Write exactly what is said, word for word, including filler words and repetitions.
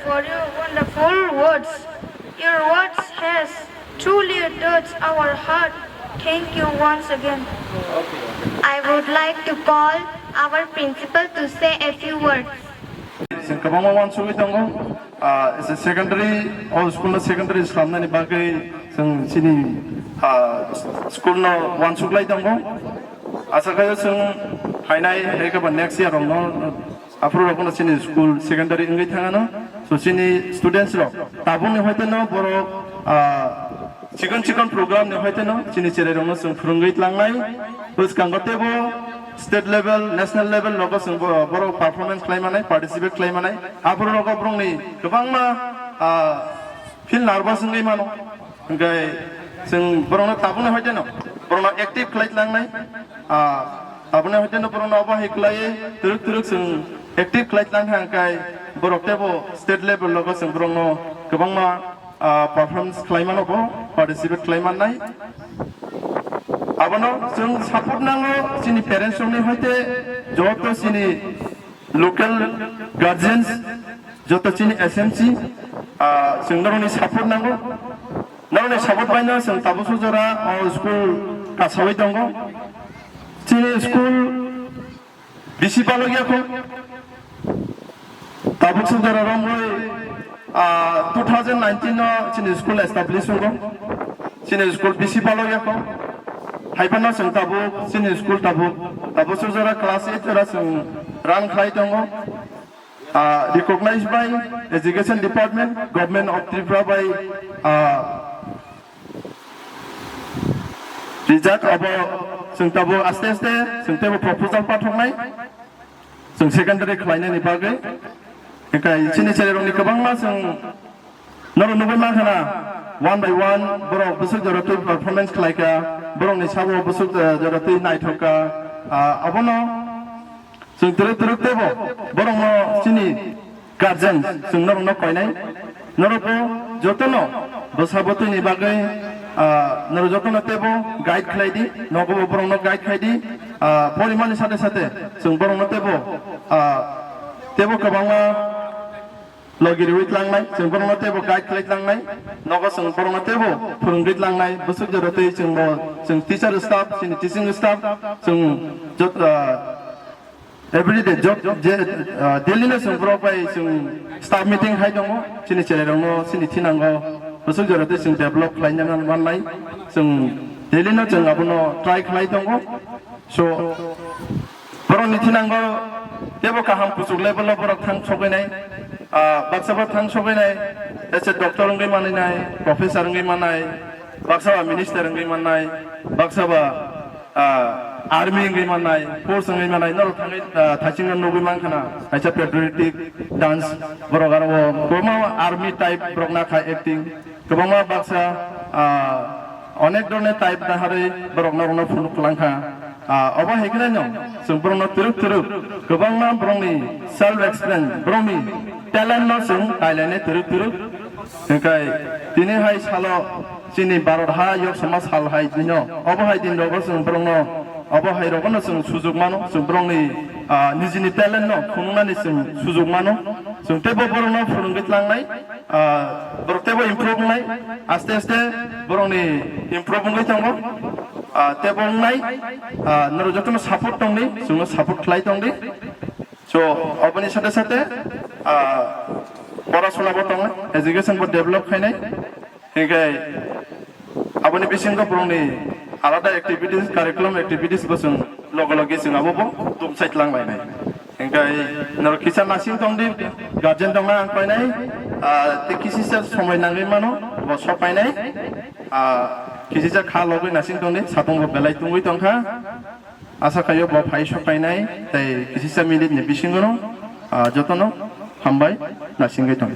for your wonderful words. Your words has truly touched our heart. Thank you once again. I would like to call our principal to say a few words. Chwng kwbangma uansugwi tongo. Ah, secondary, o school no secondary slamnani bagwi chwng chini, ah, school no uansuglai tongo. Asa khayo chwng phainai, hai khe ba next year rokno aphuru rokno chini school secondary wngwi thangano. So chini students rok tabukni hoiteno borok, ah, chikon chikon program ni hoiteno chini cherai rokno chwng phwrwngwi tlangnai. Bwskango teibo state level, national level rogo chwng bo-, borok performance khlai manai, participate khlai manai. Aphuru rogo borokni kwbangma, ah, feel nervous wngwi mano. Hingke chwng borokno tabukni hoiteno, borokno active khlai tlangnai. Ah, tabukni hoiteno borokno obo hai khlaiwi twrwk twrwk chwng active khlai tlang kha, hingke borok teibo state level rogo chwng borokno kwbangma, ah, performance khlai mano bo, participate khlai mannai. Abono chwng support nango chini parents rokni hoite joto chini local guardians, joto chini S M C, ah, chwng norokni support nango. Norokni support baino chwng tabuk sujora o school kasawi tongo. Chini school bisi balok yakho. Tabuk sujora romwi, ah, two thousand nineteen no chini school establish wngo. Chini school bisi balok yakho. Haiphano chwng tabuk chini school tabuk, tabuk sujora class eight jora chwng run khlai tongo. Ah, recognized by Education Department, Government of Tripura by, ah, rijak abo chwng tabuk aste aste chwng teibo proposal pathoknai chwng secondary khlainani bagwi. Hingke chini cherairokni kwbangma chwng norok nugwi mankha na, one by one borok bwswk jora twi performance khlaikha, borokni sabo bwswk, eh, jora twi naithokha, ah, abono chwng twrwk twrwk teibo borokno chini guardian chwng norokno koinai, norokbo jotono bwsa bwtwini bagwi, ah, norok jotono teibo guide khlai di, nogobo borokno guide khai di, ah, porimani sate sate chwng borokno teibo, ah, teibo kwbangma logi riwi tlangnai, chwng borokno teibo guide khlai tlangnai, nogo chwng borokno teibo phwrwngwi tlangnai, bwswk jora tei chwngbo chwng teacher staff, chini teaching staff, chwng jot-, ah, everyday job je, ah, daily no chwng borok bai chwng staff meeting hai tongo, chini cherairokno chini thinango bwswk jora tei chwng develop khlaina mannai, chwng daily no chwng abono try khlai tongo. So, borokni thinango teibo kaham kuchuk level o borok thang sogwi nai. Ah, baksa ba thang sogwi nai, as a doctor wngwi manwi nai, professor wngwi mannai, baksa ba minister wngwi mannai, baksa ba, ah, army wngwi mannai, force wngwi mannai, norok thangwi, ah, thaichingno nugwi mankha na, kaisa patriotic dance borok aro o kwbangma army type borok nakha acting. Kwbangma baksa, ah, onek dhoroner type naharwi borok norokno phunuk kwlangkha. Ah, obo hai kheno chwng borokno twrwk twrwk kwbangma borokni self experience, borokni talent no chwng kailainai twrwk twrwk. Hwnkhe tini hai salo chini Bharat ha yok sama sal hai dino, obo hai din rogo chwng borokno, obo hai rogono chwng sujuk mano, chwng borokni, ah, nijini talent no phunuknani chwng sujuk mano, chwng teibo borokno phwrwngwi tlangnai. Ah, borok teibo improve wngnai, aste aste borokni improve wngwi tongo. Ah, teibo wngnai, ah, norok jotono support tongdi, chwngno support khlai tongdi. So, oboni sate sate, ah, porasona bo tongnai, education bo develop khainai. Hinkhe, Aboni bisingo borokni alada activities, curriculum activities bo chwng loge loge chwng abo bo tumsai tlang lainai. Hinkhe norok kisa nasing tongdi, guardian tongna ang painai, ah, tei kisisa somoi nangwi mano, bo sok painai, ah, kisisa kha logwi nasing tongdi, satung bo belai tungwi tongkha. Asa khaio bo phai sok painai, tei kisisa minute ni bisingo no, ah, jotono hambai nasingwi tong.